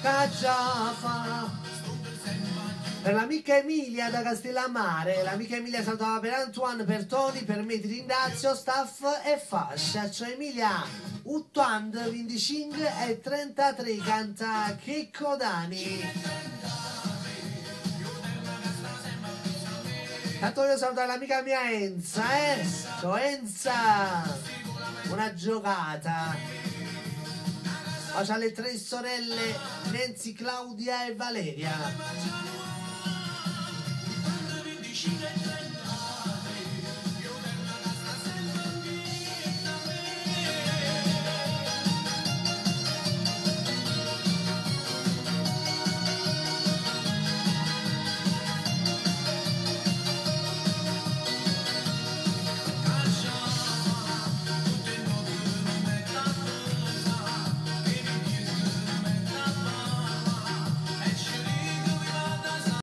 Ch'aggia fa? Per l'amica Emilia da Castellammare, l'amica Emilia salutava per Antoine, per Tony, per me ti ringrazio, staff e fascia. Ciao Emilia, 80, 25 e 33, canta Checco Dani. Tanto voglio salutare l'amica mia Enza, eh? Ciao Enza! Buona giocata! Bacio alle tre sorelle Nancy, Claudia e Valeria.